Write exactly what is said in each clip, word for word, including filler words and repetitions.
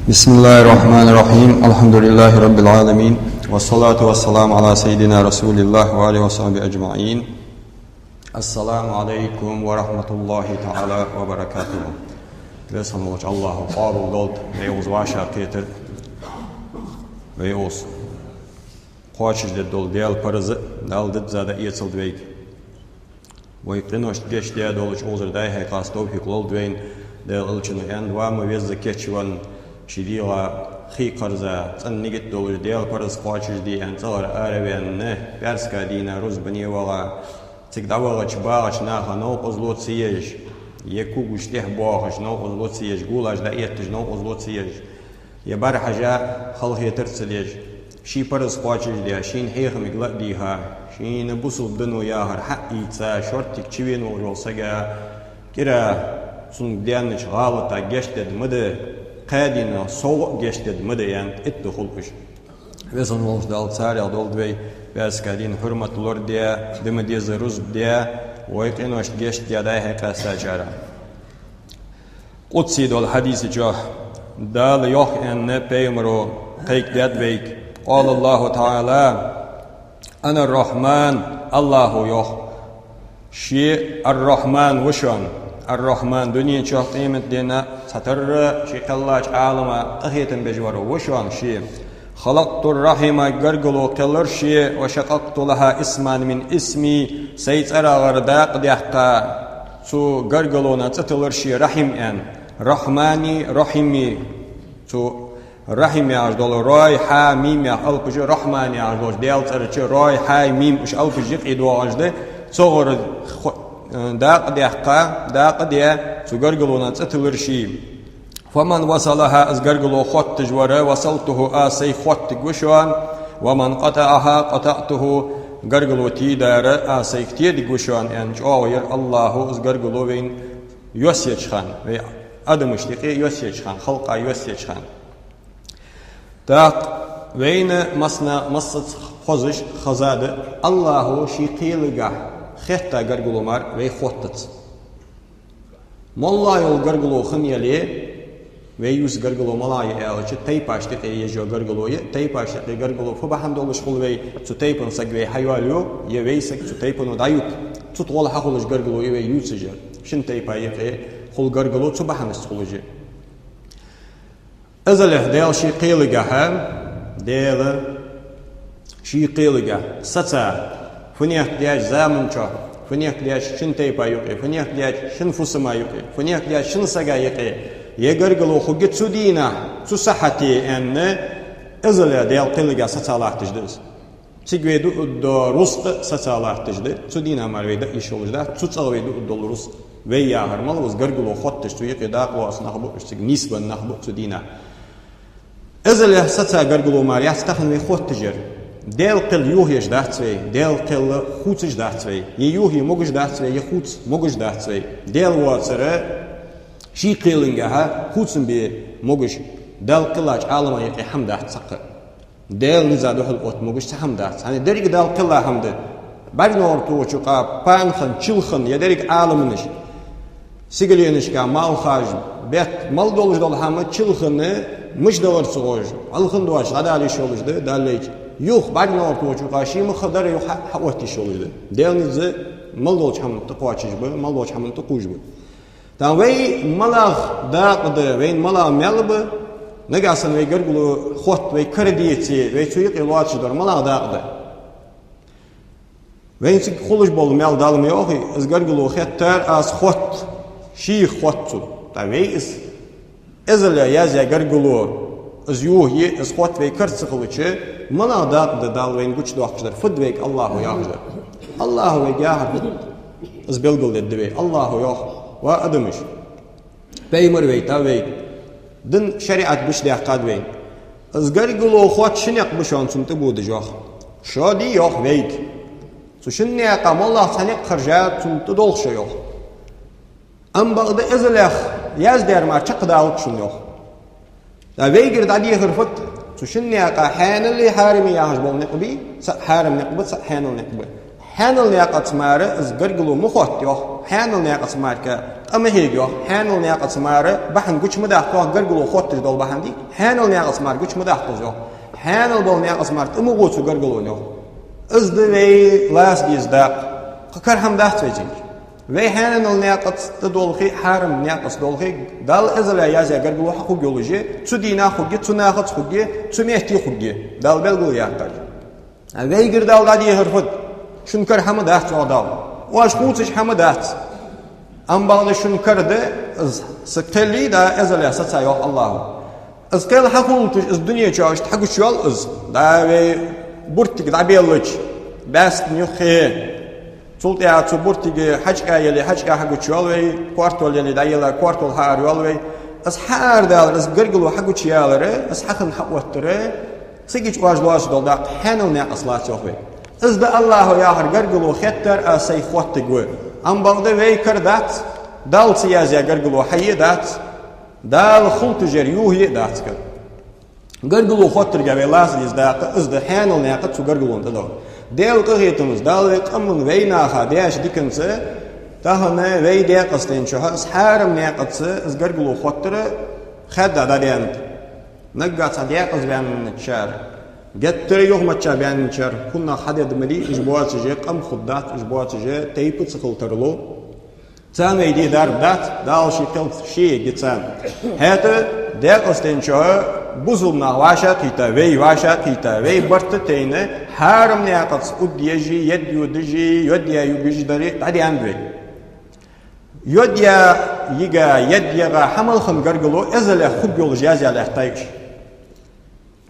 بسم الله الرحمن الرحيم. الحمد لله رب العالمين. والصلاة والسلام على سيدنا رسول الله وعلى آله وصحبه أجمعين. السلام عليكم ورحمة الله تعالى وبركاته. Веза хинна волча АллахӀо къоабал долда вай укхаза вӀашагӀкхетар, вай укхаза кхоачашдергдола Даьла параз а Дала дизза дӀаэцалда вайга. Вай къиношта гешт даь долча укхазара дӀай-хьай къаста товфикъ лолда вайна. Даьла Элчано аьннад: «Ва ма веза кийчвенна, ший дегӀа хий кхарза, цӀена нигат долаш, Даьла параз кхоачашде аьнна, цӀагӀара араваьнна, пӀаьраска дийнахьа рузбане ваха, цига дӀавахача багӀача наха новкъостал ца еш, е когаш тӀехьа боахаш новкъостал ца еш, гулаш дӀаэтташ новкъостал ца еш, е бӀарахьежа халахетар ца деш, ший параз кхоачашдаь, шийна хьехамга ла а дийха, шийна бусалба дино яхар хьаийца, шорттига чувена волаш вола саг, кӀира цунга даьннача гӀалатага гешт дергда ма да, кхаь дийнахьа совгӀа а гешт дергда ма да», — аьнна, иттанна хул уж. Веза хинна волча Дала царех долда вай, пӀаьраска дийна хьурмат лорадаь, де ма деззара рузба даь, вай къиношта гешт даь дӀай-хьай къаьстачарех. Къудси дола хьадиса чу Дала йоах аьнна, пайхамаро кхайкадаьд вайга: «قال الله تعالى: أنا الرحمن», АллахӀо йоах. Ше Ар-Рахьман ва шоана. Ар-Рахьман дунен чу къематдийнахьа цхьатарра ший кхеллача Ӏалама къахетам беш вар ва шоана ше. «خلقت الرحم», гаргало кхеллар ше, «وشققت لها اسما من اسمي», сай цӀерагӀара дакъа даьккха, цу гаргалона цӀи тиллар ше Рахьим аьнна. Рахьмани, Рахьими. Цу Рахьим яхаш дола рой, хьа, мим яха алапаш, Рахьман яхаш долча Даьла цӀерача рой, хьай, мим, уж алапаш юкъе доагӀаш да. ЦугӀара хо-, э, дакъа даьккха, дакъа даь, цу гаргалона цӀи тиллар ше. «فمن وصلها», из гаргало хотташ вар, «وصلته», аз сай хоттаргва шоана, «ومن قطعها قطعته», гаргало тийдар, аз сайга тедаргва шоана, аьнна, чӀоагӀо яр АллахӀо из гаргало вайна йоссаеча хана, вай адамашта юкъе йоссаеча хана, халкъа йоссаеча хана. ТӀаккха вайна массане, массаза хозаш, хоза да, АллахӀо ший кхелага хетта гаргало мара вай хоттац. МоллагӀа йола гаргало хинна яле, вай ювца гаргало малагӀа я аьлча, тайпашта юкъе еш йола гаргало я, тайпашта юкъе гаргало фу бахьан долаш хул вай, цу тайпан саг вай хьайоалаю, е вай саг цу тайпано дӀаютт. Цу тӀа гӀолла хьахулаш гаргало я вай ювцаш яр. Шин тайпай юкъе хул гаргало цу бахьанашца хулаш я. Эзалехь Даьла ший кхелагахьа, Даьла ший кхелагахьа саца, фунех деш заман чу, фунех деш шин тайпа юкъе, фунех деш шин фусама юкъе, фунех деш шин сага юкъе, е гаргало хургья цу дийнахьа, цу сахьате аьнна, эзалехь Даьла кхелагахьа саца латташ да из. Цига вай дуаргдола рузкъа саца латташ да, цу дийнахьа мара вай даа йиш йолаш дац, цу цӀагӀа вай дуаргдола рузкъа. Вай яхар малав, из гаргало хотташ, цу юкъе дакъа лоаца нах ба уж, цига нийсбенна нах ба цу дийнахьа. Эзалехь саца гаргало мара яц тахан вай хотташ яр. Даьла кхел йохаеш дац вай, Даьла кхел хувцаш дац вай, е йохае могаш дац вай, е хувца могаш дац вай. Даьла воацар ший кхелангахьа хувцам бе могаш, Даьла кхеллача Ӏалама юкъе хӀама дац цхьаккха. Даьла низа духьал отта могаш цхьа хӀама дац. ХӀана, деррига Даьла кхелла хӀама да. БӀаргнегӀар тохача юкъа панхана, чилхана, е деррига Ӏаламаш, сигаленашка, малхаш, бетта, мел долаш дола хӀама чилхана, мича далар ца ховш, хьалха доацаш дӀадала йиш йолаш да, Дала лайча. Юха бӀаргнегӀар тохача юкъа ший мах дар юха хьа-, хьаотта йиш йолаш да. Даьла низ мел долча хӀаман тӀакхоачаш ба, мел долча хӀаман тӀакхувш ба. ТӀаккха вай малагӀа дакъа да, вайна малагӀа маьл ба, нагахьа санна вай гаргало хотта, вай кара деце, вай цу юкъе лоацаш дар малагӀа дакъа да. Вайна цига хулаш бола маьл Дала ма йоахий, из гаргало хеттар аз хотта, шийх хотта цо. ТӀаккха вай из эзалехь язъяь гаргало, из йохае, из хотта вай кара ца хилча, малагӀа дакъа да Дала вайна гучадоаккхаш дар, фуд вайга АллахӀо яхаш дар. АллахӀо вайга яхар фуд, из белгалдергда вай. АллахӀо йоах: ва адамаш, пайхамар вайтав вайга, дин, шариӀат гучадаьккхад вайна. Из гаргало хотта ши никъ ба шоана цунна тӀабодаш, йоах. Шо дий, йоах, вайга. Цу шин наькъа моллагӀа цхьа никъ хержа, цунна тӀадолх шо, йоах. Амма бакъда эзалехь яздаьр мара чакхдалац шоана, йоах. ТӀаккха вайгара дӀадехар фуд, цу шин наькъа хьаьнали хьарами яхаш бола никъ бий, цаӀ хьарам никъ ба, цаӀ хьаьнал никъ ба. Хьаьнала наькъаца мара из гаргало ма хотта, йоах. Хьаьнала наькъаца мара къа ма хьега, йоах. Хьаьнала наькъаца мара бахьан гуча ма даккха, йоах, гаргало хотташ дола бахьан дий. Хьаьнала наькъаца мара гуча ма даккха из, йоах. Хьаьнала бола наькъаца мара тӀа ма гӀо цу гаргалонна, йоах. Из да вай лаца деза дакъа. Кхы кара хӀама дац вай цунга. Вай хьаьнала наькъаца тӀа долхе, хьарам наькъаца долхе, Дала эзала язъяь гаргало хьахургйолаш я, цу дийнахьа хургья, цу нахаца хургья, цу метте хургья, Дала белгалъяьккхар. А вайгара Дала дӀадехар фуд? Шун кара хӀама дац, йоах Дала. Оаш хувцаш хӀама дац. Амма бакъда шун кара да, из са кхел да, эзала саца, йоах АллахӀа. Из кхел хьахулийташ из дунен чу иштта хьагучайоал из, дӀа вай буртиг дӀабеллача, бӀаьстан юххе. Цул тӀехьагӀа цу буртига хьачкъа яле, хьачкъа хьагучайоал вай, коартол яле, дӀаелла коартол хьаарайоал вай. Из хьаарадалар, из гаргало хьагучаялар, из хьахинна хьаоттар, цига чу оаш лоацаш дола дакъа хьаьнала наькъаца лаца, йоах вай. Из да АллахӀа яхар, гаргало хеттар аз сайх хоттаргва. Амма бакъда вай кара дац, Дала ца язъяь гаргало хьае дац, Дала хулийташ яр юхае дац кара. Гаргало хоттарга вай лаца деза дакъа из да, хьаьнала наькъа цу гаргалонна тӀадоагӀа. Даьла къахетамца, Дала вай къаман, вай наха даьча диканца, тахан вай даькъастен чухь из хьарам наькъаца из гаргало хоттар хаьдда дӀадаьннад. Наггахьа цхьа даькъаза баьнначар, геттара юхамаччахьа баьнначар, хӀанз хьадеда ма дий, уж боацаш а къам хургдац, уж боацаш а тайпа ца хила тарлу. Царна вай де дарба дац, Дала ший кхел ше ергья царна. ХӀаьта даькъастен чухь бусалба нах вӀашагӀкхийтта, вай вӀашагӀкхийтта, вай барт а тайна, хьарам наькъаца уддеш а, йода йодаш а, йода яь югаш а дар дӀадаьннад вай. Йода яь, йига, йода ягӀа хьа мел хинна гаргало эзала хургйолаш язъяь латтар уж.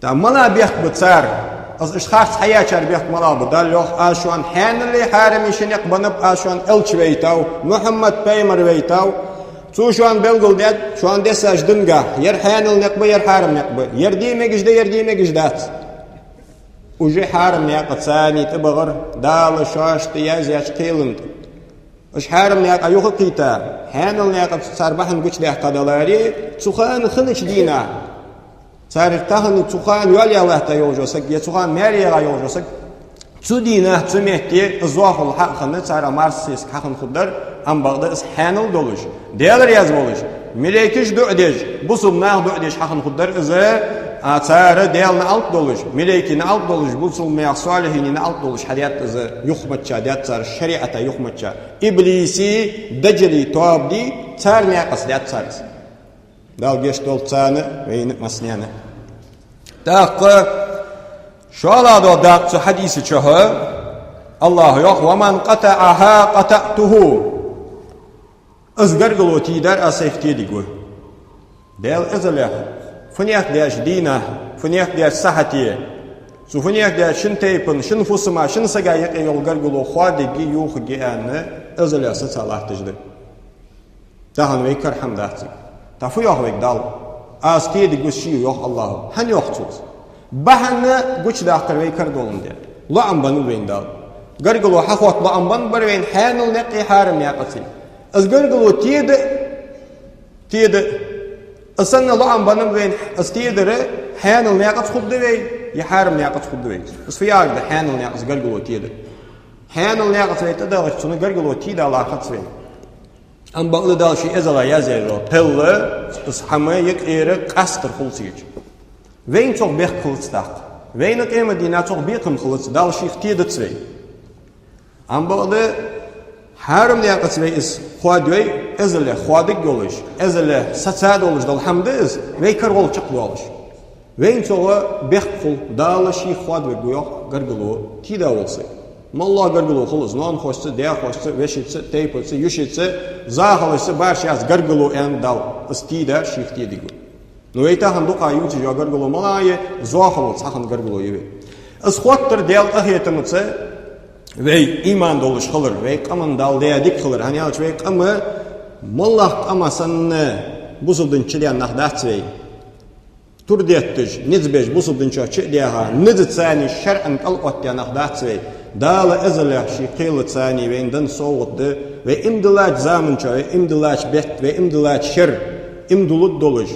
ТӀаккха малагӀа бехк ба цар? Из уж харц хьаяьчар бехк малагӀа ба? Дала йоах: аз шоана хьаьналеи хьарамеи ши никъ беннаб, аз шоана элча вайтав, Мухьаммад пайхамар вайтав. Цо шоана белгалдаьд, шоана дессача динагахь, ер хьаьнала никъ ба, ер хьарам никъ ба, ер де мегаш да, ер де мегаш дац. Уж хьарам наькъаца царна тӀабахар Дала шоашта язъяьча кхелан тӀа. Уж хьарам наькъа юхакхийтта, хьаьнала наькъаца цар бахьан гучадаьккха даларе, цу хана хиннача дийнахьа, цар тахан цу хана йоалаяь латта йолаш вола саг, е цу хана маьре ягӀа йолаш вола саг, цу дийнахьа, цу метте из зоахалол хьа а хинна, цар марсхесаг хьахинна хургдар, амма бакъда из хьаьнал долаш, Даьла раьза волаш, малайкаша дуӀа деш, бусалба наха дуӀа деш хьахинна хургдар из, а, цар Даьла наӀалт долаш, малайкий наӀалт долаш, бусалба наьха солихӀиний наӀалт долаш хьадаьд из, юхамаччахьа даьд цар, шариӀата юхамаччахьа. Иблиси, даджали тоаба дий, цар наькъаца даьд цар из. Дала гешт долда царна, вайна а, массанена а. ТӀаккха шоллагӀа дола дакъа цу хьадиса чухь, АллахӀа йоах: «ومن قطعها قطعته». Из гаргало тийдар аз сайх тедергва. Даьла эзалехь, фунех деш дийнахьа, фунех деш сахьате, цу фунех деш шин тайпан, шин фусама, шин сага юкъе йола гаргало хоадергья, юхаргья аьнна, эзалехь саца латташ да. Тахан вай кара хӀама дац цига. ТӀаккха фу йоах вайга Дала? Аз тедергва ший, йоах АллахӀа. ХӀана йоах цо из? Бахьан гучадаккхар вай кара доландаь. ЛоӀам беннаб вайна Дала. Гаргало хьахотта лоӀам беннабар вайна хьаьнала наькъеи хьарам наькъацеи. Из гаргало теда, теда. Из санна лоӀам беннаб вайна, из тедар хьаьнала наькъаца хургда вай, е хьарам наькъаца хургда вай. Из фу яхар да, хьаьнала наькъаца гаргало теда? Хьаьнала наькъаца вай тӀадахача, цунна гаргало тийда лархӀац вайна. Амма бакъда Дала ший эзала язъяь йола кхел, из хӀама юкъера къастар хул цига чу. Вайна цох бехк хилац тӀаккха. Вайна къематдийнахьа цох бекхам хилац, Дала шийх тедац вай. Амма бакъда хьарам наькъаца вай из хоадайой, эзалехь хоадаш йолаш, эзалехь саца долаш дола хӀама да из, вай кара гӀолла чакхдоалаш. Вайна цох бехк хул, Дала шийх хоадавергва, йоах, гаргало тийда вола саг. МоллагӀа гаргало хул из, ноанахошца, даьхошца, вешийца, тайпанца, йишийца, захалашца, башха яц гаргало аьнна Дала, из тийдар шийх тедергва. Ну, вай тахан дукха ювцаш йола гаргало малагӀа я? Зоахалолца хьахинна гаргало я вай. Из хоттар Даьла къахетамца вай иман долаш хилар, вай къаман Дала даь дика хилар, хӀана аьлча вай къам моллагӀча къама санна бусалба дина чу даьнна нах дац вай. Тур детташ, низ беш бусалба дина чу а даьха, низаца а, шарӀаца а кӀал оттадаь нах дац вай. Дала эзалехь ший кхелаца а вайна денна совгӀат да, вай иман диллача заман чу, вай иман диллача бетта, вай иман диллача шера иман дулларгдолаш,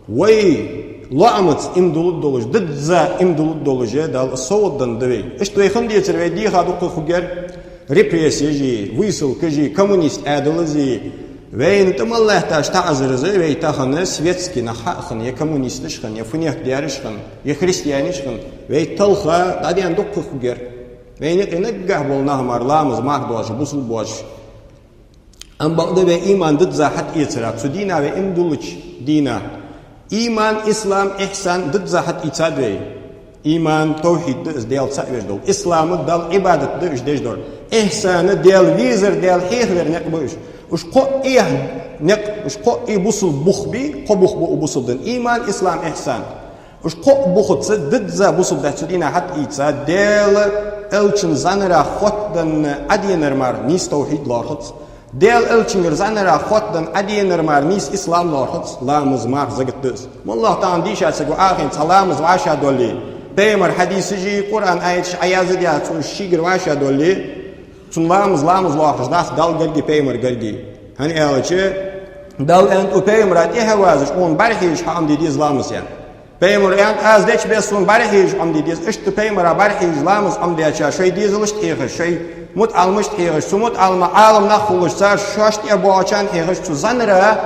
вай лоӀамца иман дулларгдолаш, дизза иман дулларгдолаш, Дала совгӀат денна да вайна. Иштта вай хинна децаре вай дийха дукха хургьяр. репрессеш а, высылкаш а, коммунист Ӏаьдалаш а, вайна тӀа мел латташ таӀазараш а, вай тахан светски нах хьа а хинна, е коммунисташ хинна, е фунехдераш хинна, е христианаш хинна, вай талха дӀадена дукха хургьяр. Вайна юкъе наггахьа бола нах мара ламаз мара доацаш, бусалба боацаш. Амма бакъда вай иман дизза хьатӀаэцар, цу дийнахьа вай иман дуллача дийнахьа. Иман, ислам, ихьсан дизза хьатӀаийцад вай. Иман, тавхьид да из, Даьла цаӀ веш дола. Ислам, Далла Ӏибадат да уж деш дар. Ихьсан, Даьла везар, Даьла хьехавар никъ ба уж. Уж кхоъ а никъ, уж кхоъ а бусалба бух ба, кхо бух ба бусалба дина: иман, ислам, ихьсан. Уж кхоъ бухаца дизза бусалба да цу дийнахьа хьатӀаийца, Даьла элчан зӀанарах хоттаденна Ӏаденар мара нийса тавхьид лоархӀац. Даьла элчангара зӀанарах хоттаденна Ӏаденар мара нийса ислам лоархӀац, ламаз, марха, закат да из. МоллагӀа тахан дийша ца го ахин цхьа ламаз вӀашагӀдолле, пайхамара хьадисаш а, Къуръан аяташ а Ӏояздаь, цо шийгара вӀашагӀдолле, цун ламаз ламаз лоархӀаш дац Далла гарга, пайхамара гарга. ХӀана аьлча, Далла аьннад: «Укх пайхамара тӀехьа вазаш, хьона бӀарахьежаш хьа Ӏомаде деза ламаз», аьнна. Пайхамара аьннад: «Аз деча беса сона бӀарахьежаш Ӏомаде деза». Иштта пайхамара бӀарахьежаш ламаз Ӏомадаьча, шоай дезалашта хьехаш, шоай мутаӀаламашта хьехаш, цу мутаӀалама Ӏалам нах хулаш, цар шоашта тӀабоагӀачарна хьехаш, цу зӀанара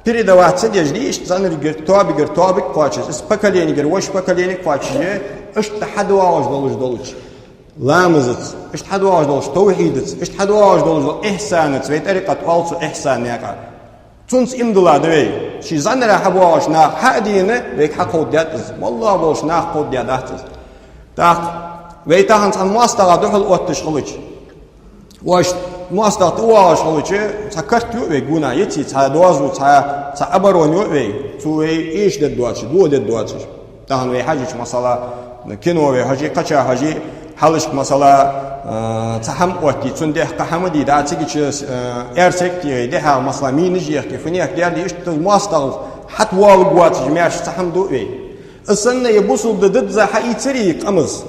передавать ца деш, иштта зӀанаргара тоабагара тоабага кхоачаш, из поколенигара вокх поколенега кхоачаш, иштта хьадоагӀаш долаш долча ламазаца, иштта хьадоагӀаш долча тавхьидаца, иштта хьадоагӀаш долаш дола ихьсанаца, вай тӀарикъат оал цу ихьсан наькъа. Цунца иман дилла да вай. Ший зӀанара хьабоагӀаш нах хьа а дийна, вайга хьакховдадаьд из. МоллагӀа болча наха кховдадаьдац из. ТӀаккха вай тахан цхьан моастагӀа духьал отташ хилча, вай моастагӀа тӀавоагӀаш хилча, цхьа карт ю вай гонахьа, йиций цхьа доазув, цхьа, цхьа оборона ю вай, цо вай эшадергдоацаш, дохадергдоацаш. Тахан вай хьажача, масала, кино вай хьажа, кхыча хьажа, хьалхашка, масала, а, цхьа хӀама оттае, цун дехьа кхы хӀама дий, да, цигача, а, аьрсаг тӀа дехьа, масала, минаш ехке, фунехдер дий, иштта моастагӀа хьатӀавоаларгвоацаш маьрша цхьа хӀама ду вай. Из санна ер бусалба ди дизза хьаийцаре къамаца,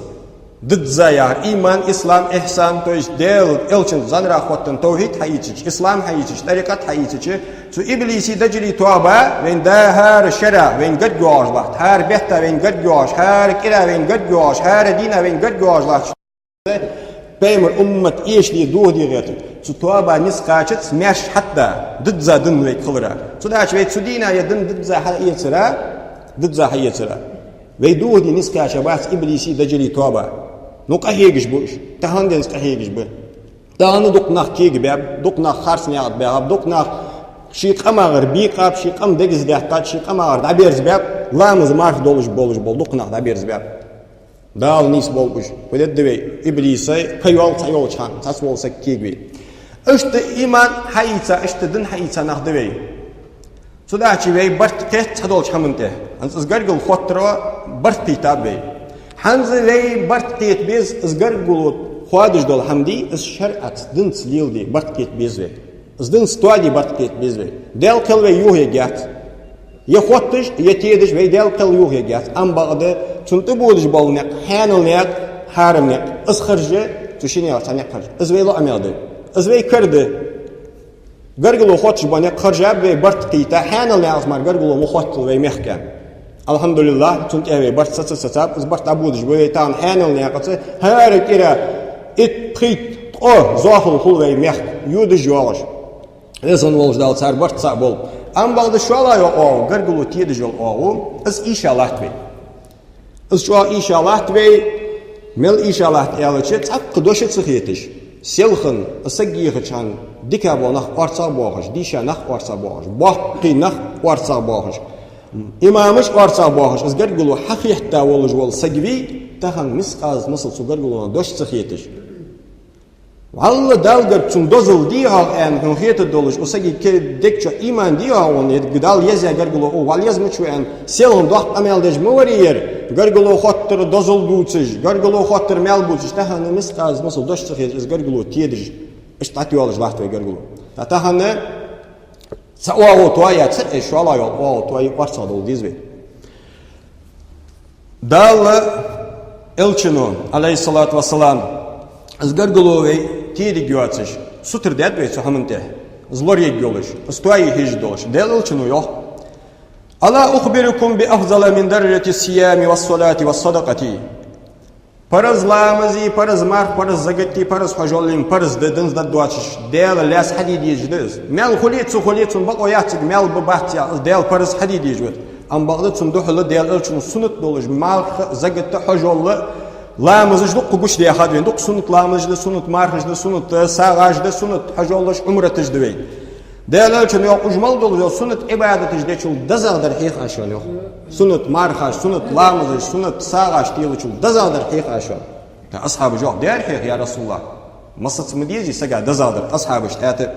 дизза яхар: иман, ислам, ихьсан, то есть Даьла элчан зӀанарах хоттаденна тавхьид хьаийцача, ислам хьаийцача, тӀарикъат хьаийцача, цу иблиса, даджала тоаба вайна да хӀара шера вайна гарга йоагӀаш латт, хӀара бетта вайна гарга йоагӀаш, хӀара кӀира вайна гарга йоагӀаш, хӀара дийна вайна гарга йоагӀаш латт. Пайхамара уммат эшале дохаде гӀертаргда. Цу тоаба низ кхачац маьрша хьатӀада, дизза ди вайга хилара. Цудухьа вай цу дийнахьа ер ди дизза хьаэцара, дизза хьаэцара, вай дохаде низ кхаьчабац иблиса, даджала тоаба. Ну, къахьегаш ба уж. Тахан денз къахьегаш ба. Тахан дукха нах кегабаьб, дукха нах харц наькъа тӀа баьхаб, дукха нах ший къамагӀара бийкъаб, ший къам дегаза даьккхад, ший къамагӀара дӀаберзабаьб, ламаз, марха долаш болаш бола дукха нах дӀаберзабаьб. Дала нийсболба уж. Фу дергда вай, иблиса кхы йола цхьа йолча хана, цхьацца вола саг кегаве. Иштта иман хьаийца, иштта ди хьаийца нах да вай. Цудухьа вай барт кхет цхьадолча хӀаман тӀа. ХӀанз из гаргало хоттаро барт кхийтаб вай. ХӀанз вай барт кхета беза, из гаргало хоадаш дола хӀама дий, из шарӀаца, динца леладе барт кхета беза вай. Из динца тоаде барт кхета беза вай. Даьла кхел вай юхаергьяц. Е хотташ, е тедаш вай Даьла кхел юхаергьяц. Амма бакъда цунна тӀабодаш бола никъ, хьанал никъ, хьарам никъ, из харжа, цу шиннех цхьа никъ харжа. Из вай лоӀамагӀа да. Из вай кара да. Гаргало хотташ бола никъ харжаб вай барт кхийта, хьанал наькъаца мара гаргало ма хоттал вай мехка. АлхьамдулиллахӀ, цунна тӀа вай барт ца, ца, ца цаб, из барт дӀабодаш ба вай тахан хьанал наькъаца, хӀара кӀира итт, пхийтта, ткъо зоахалол хул вай мехка, йодаш, йоагӀаш. Везан волча Дала цар барт цхьа болба. Амма бакъда шоллагӀа йола оагӀув, гаргало тедаш йола оагӀув, из ийша латт вай. Из чӀоагӀа ийша латт вай, мел ийша латт аьлча, цхьаккха дош ца хеташ, селхан, из саг ехача хана дика бола нах орцагӀа боахаш, дийша нах орцагӀа боахаш, боккхий нах орцагӀа боахаш, имамаш орцагӀа боахаш, из гаргало хьахетта волаш вола саг вий, тахан мискъаза масал цу гаргалонах дош ца хеташ. ВаллахӀи, Далла гарга цунна дозал дий хьогӀ аьнна хьона хетаргдолаш, укх сага ке-, дег чу иман дий хьогӀ хьона, е Далла еза гаргало, о, валла еза ма ва аьнна, селхан доккха къамаьл деш ма варий ер, гаргало хоттар дозал дувцаш, гаргало хоттар маьл бувцаш, тахан мискъаза масал дош ца хеташ, из гаргало тедаш, иштта дӀатӀайоалаш латт вай гаргало. Та-, тахан цхьа оагӀув тоае, цхьа, э, шоллагӀа йола оагӀув тоае, орцагӀа довла деза вай. Дала элчано, Ӏалайхи ссалату вассалам, из гаргало вай тедига йоацаш, сутара даьд вай цу хӀаман тӀа, из лораяйга йолаш, из тоае хьежаш долаш. Даьла элчано йоах: «ألا أخبركم بأفضل من درجة الصيام والصلاة والصدقة؟» Параз ламазеи, параз марха, параз закати, параз хьажоли, параз да, динца да доацаш, Даьла лаьца хьаде дезаш да из. Маьл хуле а, ца хуле а, цунна бокъо яц цига маьл ба, бац яхаш, из Даьла параз хьаде дезаш ва. Амма бакъда цунна духьала Даьла Элчано суннат долаш, марха, закат, хьажол, ламазаш дукха гучадаьхад вайна. Дукха суннат ламазаш да, суннат мархаш да, суннат, э, сагӀаш да, суннат хьажолаш, Ӏумраташ да вайна. Даьла Элчано йоах, уж мел долаш йола суннат Ӏибадаташ дечул дезагӀа дар хьех аз шоана йоах. Суннат мархаш, суннат ламазаш, суннат сагӀаш телачул дезагӀа дар хьех аз шоана. ТӀаккха асхьабаша йоах: «Дера хьех, я РасулаллахӀ. Массаза ма дезий сага дезагӀа дар?» Асхьабаша тӀаьхьа.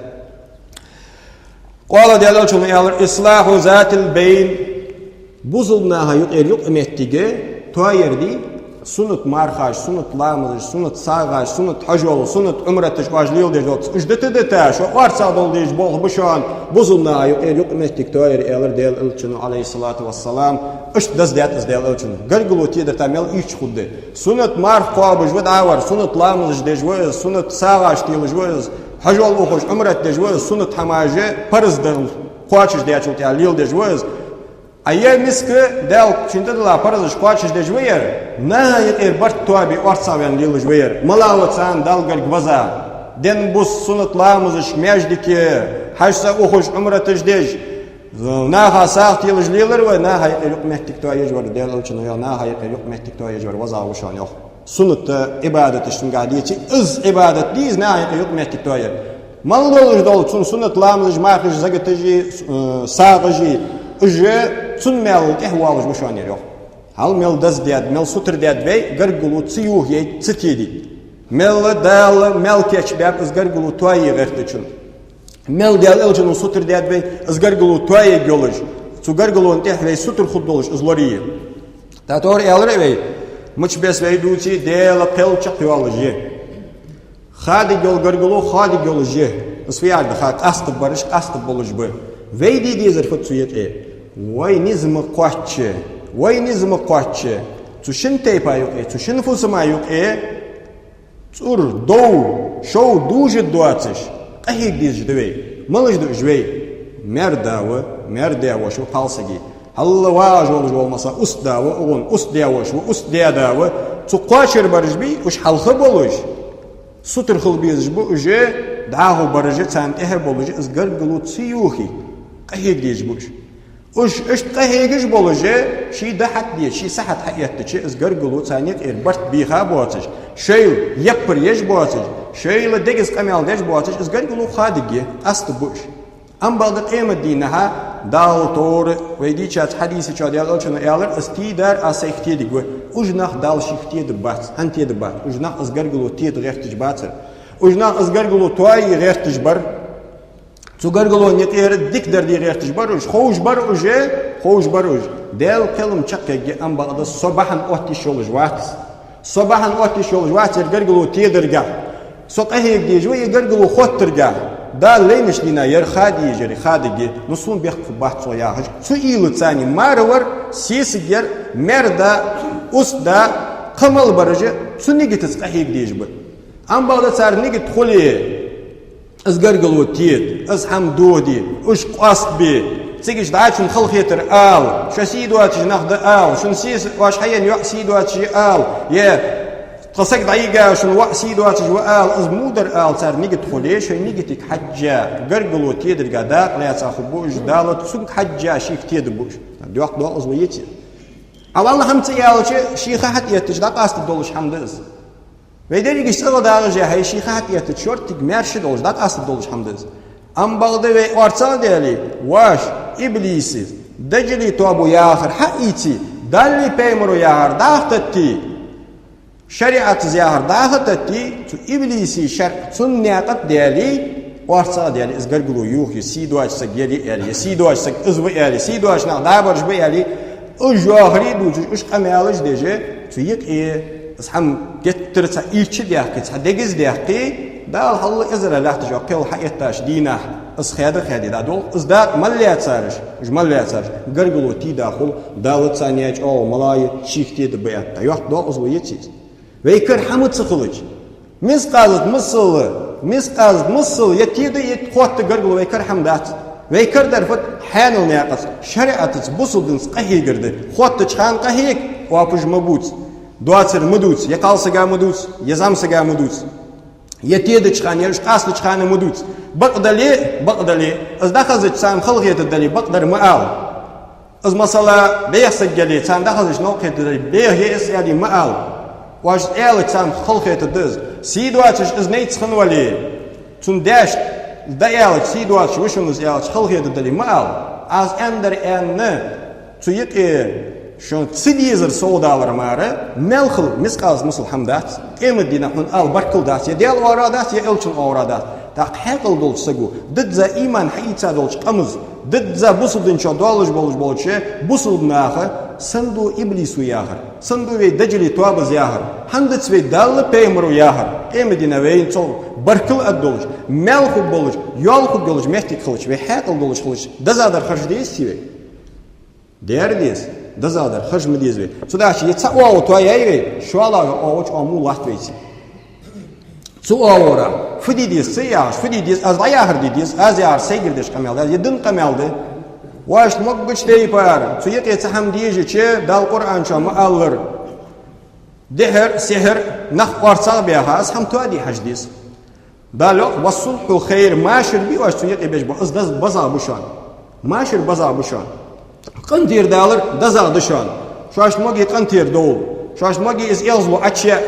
Къала, Даьла Элчано аьлар: «إصلاح ذات البين». Бусалба наха юкъера юкъамоттиг тоаяр да, суннат мархаш, суннат ламазаш, суннат сагӀаш, суннат хьажол, суннат Ӏумраташ оаш леладеш дола. Уж дита-дита, шо орцагӀдола дезаш болх ба шоана бусалба наха юкъера юкъамоттиг тоаяр, аьлар Даьла Элчано, Ӏалайхи ссалату вассалам. Иштта деза даьд из Даьла Элчано. Гаргало тедар тӀа мел ийрча хургда. Суннат марха кхоабаш ва дӀавар, суннат ламазаш деш ва из, суннат сагӀаш телаш ва из, хьажол ухаш, Ӏумрат деш ва из, суннат хӀамаш параз дар кхоачашдечул тӀехьа леладеш ва из. А ер миска Дала шийна тӀадилла паразаш кхоачашдеш ва ер, наха юкъера барт тоабе орцагӀваьнна лелаш ва ер. Малав царна Далла гарга ваза? Ден бус суннат ламазаш маьждиге хьажцӀа ухаш, Ӏумраташ деш, наха сагӀа телаш лелар вай, наха юкъера юкъамоттиг тоаеш вар, Даьла Элчано йоах, наха юкъера юкъамоттиг тоаеш вар вазагӀа ва шоана йоах. Суннат Ӏибадаташ цунгахь деций, из Ӏибадат дий из, наха юкъера юкъамоттиг тоаяр. Мел долаш дола цун суннат ламазаш, мархаш, закаташ, э, сагӀаш, уж цун маьл тӀехвоалаш ва шоана ер йоах. Хьал мел деза даьд, мел сутара даьд вай, гаргало ца юхае, ца теде. Мел Дала маьл кийчбаьб из гаргало тоае гӀертачун. Мел Даьла Элчано сутара даьд вай, из гаргало тоаергйолаш, цу гаргалон тӀехьа вай сутара хургдолаш из лорае. ТӀаккха тӀехьа аьлар вай, мича беса вай дувций, Даьла кхел чакхйоалаш я. Хадийгйола гаргало хадийгйолаш я. Из фу яхар да, ха къаста бараш къаста болаш ба. Вай де дезар фуд цу юкъе? Вай низ ма кхоачча, вай низ ма кхоачча, цу шин тайпа юкъе, цу шин фусама юкъе цӀур, дов, шов дужаргдоацаш, къахьега дезаш да вай. Малаш да уж вай? Маьр-да ва, маьр-даь-воша ва кхалсага. Хьалла вагӀаш волаш вола, масала, устда ва, укхун устдаь-воша ва, устдаь-да ва. Цу кхоачара бараш бий уж, хьалха болаш, сутара хила безаш ба уж, дӀахо бараш, царна тӀехьа болаш, из гаргало ца юхе, къахьега дезаш ба уж. Уж иштта къахьегаш болаш, ший ди хьатӀадеча, ший сахьат хьаэттача, из гаргало царна юкъера барт бийха боацаш, шоайла яппар еш боацаш, шоайла дегаза къамаьл деш боацаш, из гаргало хадийгда, къаста ба уж. Амма бакъда къематдийнахьа Дала товра, вай дийцача хьадиса чу Даьла Элчано аьлар: «Из тийдар аз Сайх тедиг ва». Уж нах Дала шийх тедабац. ХӀана тедабац? Уж нах из гаргало теда гӀерташ бацар. Уж нах из гаргало тоае гӀерташ бар. Цу гаргалон юкъера дикадар де гӀерташ бар уж, ховш бар уж, ховш бар уж. Даьла кхел-м чакхъяргья, амма бакъда со бахьан оттаеш йолаш вац. Со бахьан оттаеш йолаш вац ер гаргало тедаргахь. Со къахьега дезаш ва ер гаргало хоттаргахь. Дала лайнача дийнахьа ер хадийгда, ер хадийгда, ну сона бехк хургбац цох яхаш. Цу уйлаца царна мара вар, сесаг яр, маьр-да, устда, кхы мел бараш, цу нигатаца къахьега дезаш ба. Амма бакъда цар нигат хуле, из гаргало теда, из хӀама дохаде, уж къоастабе, цига иштта дӀачун халахетар ала, шо сий доацаш нах да ала, шун сес-, оаш хьаена йоӀ сий доацаш я ала, е тха саг дӀайига, шун воӀ сий доацаш ва ала, из мудар ала цар нигат хуле, шоай нигатага хьежжа, гаргало тедаргахь дакъа лаьца хургба уж, Дала цунга хьежжа шийх теда ба уж. Доаккхадоал из ва, еций? Ӏа валлахӀи хӀама ца аьлча, ший ха хьатӀаэттача дӀакъаста долаш хӀама да из. Вай дерригаш цӀагӀа дагӀаш а хьай, ший ха хьатӀаэттача шортига маьрша долаш, дӀакъаста долаш хӀама да из. Амма бакъда вай орцагӀа даьле, воаш, иблиси, даджали тоабо яхар хьаийце, Даллеи пайхамаро яхар дӀахататте, шариӀатаца яхар дӀахататте, цу иблиси шарӀ цунна наькъа тӀа даьле, орцагӀа даьле, из гаргало юхае, сий доацаш саг ер я аьле, сий доацаш саг из ва аьле, сий доацаш нах дӀабараш ба аьле, уж йоахари дувцаш, уж къамаьлаш деш, цу юкъе из хӀама геттара цхьа ийрча даьккхе, цхьа дегаза даьккхе, Дала хьалла эзар лаьтташ йола кхел хьаэттача дийнахьа из хада хадий дӀадолх, из дакъа мел лаьцараш, уж мел лаьцараш, гаргало тийда хул, Дала царна яь чӀоагӀа малай шийх теда ба аьнна. Доаккхадоал из ва, еций? Вай кара хӀама ца хилча, мискъазат масала, мискъазат масала е теда, е хотта гаргало вай кара хӀама дац. Вай кара дар фуд? Хьанал наькъаца, шариӀатаца, бусалба динца къахьегар да. Хоттача хана къахьега, оапаш ма бувца. Доацар ма дувца, е кхалсага ма дувца, е зӀамсага ма дувца, е тедача хана, е уж къастача хана ма дувца. Бакъ дале, бакъ дале, из дӀахазача царна халахетаргдале, бакъдар ма ала. Из, масала, бӀеха саг яле, царна дӀахазача новкъа хетаргдале, бӀеха я из аьле ма ала. Оаш из аьлча царна халахетаргда из. Сий доацаш из найц хинна вале, цун даьшта дӀааьлча, сий доацаш ва шоана из аьлча, халахетаргдале ма ала. Аз аьннадар аьнна, цу юкъе шоана ца дезар совдалар мара, маьл хила мискъал мусал хӀама дац, къематдийнахьа хьона ала баркал дац, е Даьла оагӀорахьа дац, е элчан оагӀорахьа дац. ТӀаккха хьаькъал долча саго, дизза иман хьаийца долча къамаьло, дизза бусалба дина чу доаллаш болаш болча бусалба наха сенна да иблисо яхар, сенна да вай даджали тоабас яхар, хӀана дац вай Далла, пайхамаро яхар, къематдийнахьа вайна цох баркал а долаш, маьл хургболаш, йоал хургйолаш моттиг хилча, вай хьаькъал долаш хилча, дезадар харжа дезий вай? Дера деза, дезадар харжа ма деза вай. Цудухьа е цхьа оагӀув тоаяьй вай, шоллагӀа оагӀув чу оагӀув ма латт вайца. Цу оагӀорахьа фу де деза, ца яхаш, фу де деза, аз дӀаяхар де деза, аз яхар сайгара деш къамаьл да, е дин къамаьл да. Оаш могача тайпара, цу юкъе цхьа хӀама дезача, Дала Къуръан чу ма аллара: дехьара, сехьара нах орцагӀа баьха, из хӀама тоаде хьажа деза. Дала йоах: «والصلح خير», машар бе оаш цу юкъе беш ба, из деза, безагӀа ба шоана. Машар безагӀа ба шоана. КъинтӀера далар дезагӀа да шоана. Шоашта моги къинтӀера довла. Шоашта моги из эгӀазло Ӏочуяь.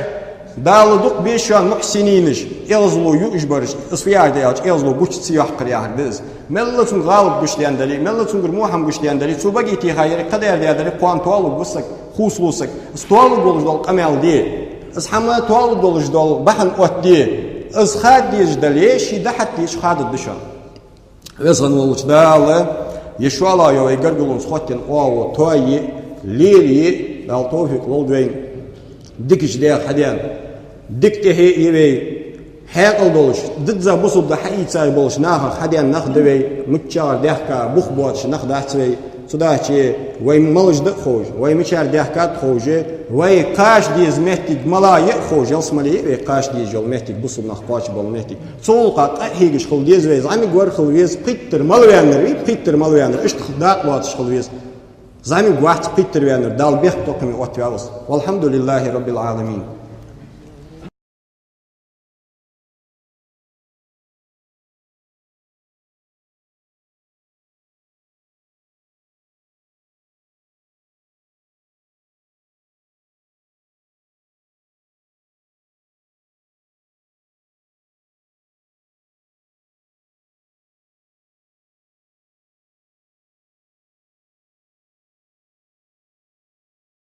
Дала дукха беза шоана мухьсининаш, эгӀазло юаш бараш, из фу яхар да аьлча, эгӀазло гуча ца йоаккхар яхар да из. Мел цунга гӀалат гуш даьнна дале, мел цунгара во хӀама гуш даьнна дале, цо баге теха, еррига кхадар даь дале, кхоана тоалургва саг, хувцалу саг. Из тоалургволаш дола къамаьл де. Из хӀама тоалургдолаш дола бахьан оттаде. Из хада дезаш дале, ше дӀахьатта дезаш хададда шоана. Веза хинна волча Дала ер шоллагӀа йола вай гаргалонца хоттаденна оагӀув тоае, лелае Дала товфикъ лолда вайна. Дикача даьх хьадена, дика тӀехье а я вай, хьаькъал долаш, дизза бусалба ди хьаийца болаш нахах хьадена нах да вай, миччагӀара даьхка бух боацаш нах дац вай. Цудухьа вай малаш да а ховш, вай мичара даьхкад а ховш, вай кхача деза моттиг мала я а ховш, ялсмале я вай кхача дезаш йола моттиг, бусалба нах кхоачаш бола моттиг. Цу гӀулакха къа а хьегаш хила деза вай, зӀамига вар хила веза, пхийттара мала ваьннар вий, пхийттара мала ваьннар, иштта дакъа лоацаш хила веза. ЗӀамига вац, пхийттара ваьннар, Дала бехктокхаме оттаваьв из. والحمد لله رب العالمين.